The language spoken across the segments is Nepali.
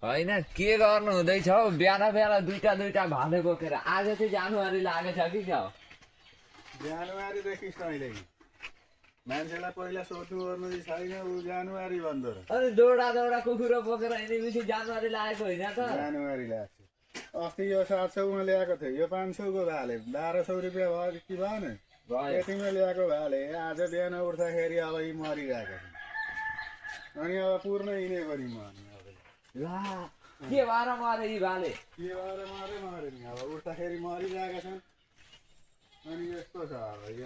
होइन के गर्नु हुँदैछ हौ बिहान बिहान दुईटा भाले बोकेर आज चाहिँ जानुअरी लागेछ कि क्या हो जनवरीदेखि कहिले मान्छेलाई पहिला सोध्नु गर्नु चाहिँ छैन ऊ जनवरी भन्दो रहेछ अनि दौडा कुखुरो बोकेर हिँडेपछि जानुअरी लागेको होइन त जनवरी लाग्छ अस्ति यो 700मा ल्याएको थियो यो 500को भाले 1200 रुपियाँ भयो कि भएन यतिमा ल्याएको भाले आज बिहान उठ्दाखेरि अब यी मरिरहेको छ अनि अब पूर्ण यिनै गरी मर्ने ला के भएर मरे यी भाले के भएर मरे नि अब उठ्दाखेरि मरिरहेका छन् अनि यस्तो छ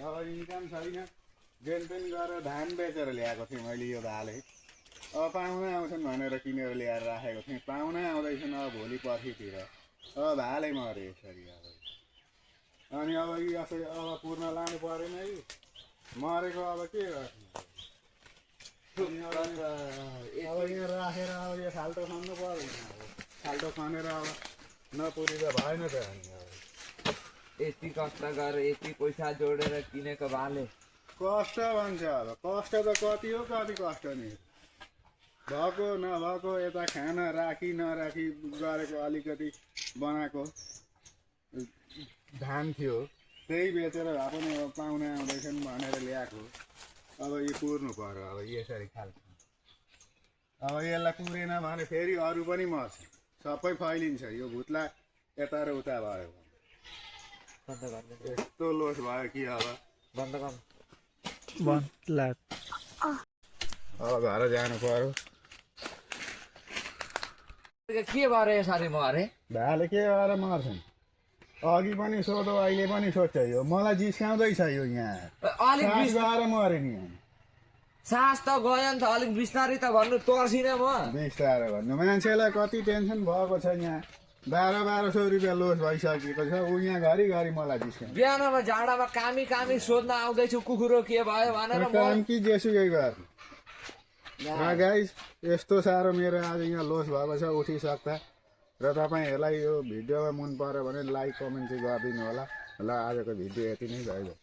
अब इन्कम छैन जेनतेन गरेर धान बेचेर ल्याएको थिएँ मैले यो भाले अब पाहुना आउँछन् भनेर किनेर ल्याएर राखेको थिएँ पाहुना आउँदैछन् अब भोलि पर्सितिर अब भाले मऱ्यो यसरी अब अनि अब यी यसरी अब पूर्ण लानु परेन है मरेको अब के गर्नु अब यहाँ राखेर अब यो खाल्टो खन्नु पर्दैन अब खाल्टो खनेर अब नपुरी त भएन त अनि अब यति कष्ट गरेर यति पैसा जोडेर किनेको भाले कष्ट भन्छ अब कष्ट त कति हो कति कष्ट नि भएको नभएको यता खाना राखी नराखी गरेको अलिकति बनाएको धान थियो त्यही बेचेर भए पनि अब पाहुना आउँदैछन् भनेर ल्याएको अब यो पुर्नु पर्यो अब यसरी खाल्छ अब यसलाई पुरेन भने फेरि अरू पनि मर्छ सबै फैलिन्छ यो भुत्ला यता र उता भयो यस्तो लोस भयो कि अब बन्द गर्नु अब घर जानु पर्यो के भएर यसरी मरे भाले के भएर मर्छन् अघि पनि सोधो अहिले पनि सोध्छ यो मलाई जिस्काउँदैछ यो यहाँ अलिक सास गएर मऱ्यो नि सास त गयो नि त अलिक बिस्तारै त भन्नु तर्सिन म बिस्तारै भन्नु मान्छेलाई कति टेन्सन भएको छ यहाँ 1200 रुपियाँ लोस भइसकेको छ ऊ यहाँ घरिघरि मलाई जिस्काउँछ बिहानमा झाडामा कामी सोध्न आउँदैछु कुखुरो के भयो भनेर काम कि जेसुकै गर्नु र गाइस यस्तो साह्रो मेरो आज यहाँ लोस भएको छ उठिसक्दा र तपाईँहरूलाई यो भिडियोमा मन पर्यो भने लाइक कमेन्ट चाहिँ गरिदिनु होला ल आजको भिडियो यति नै भयो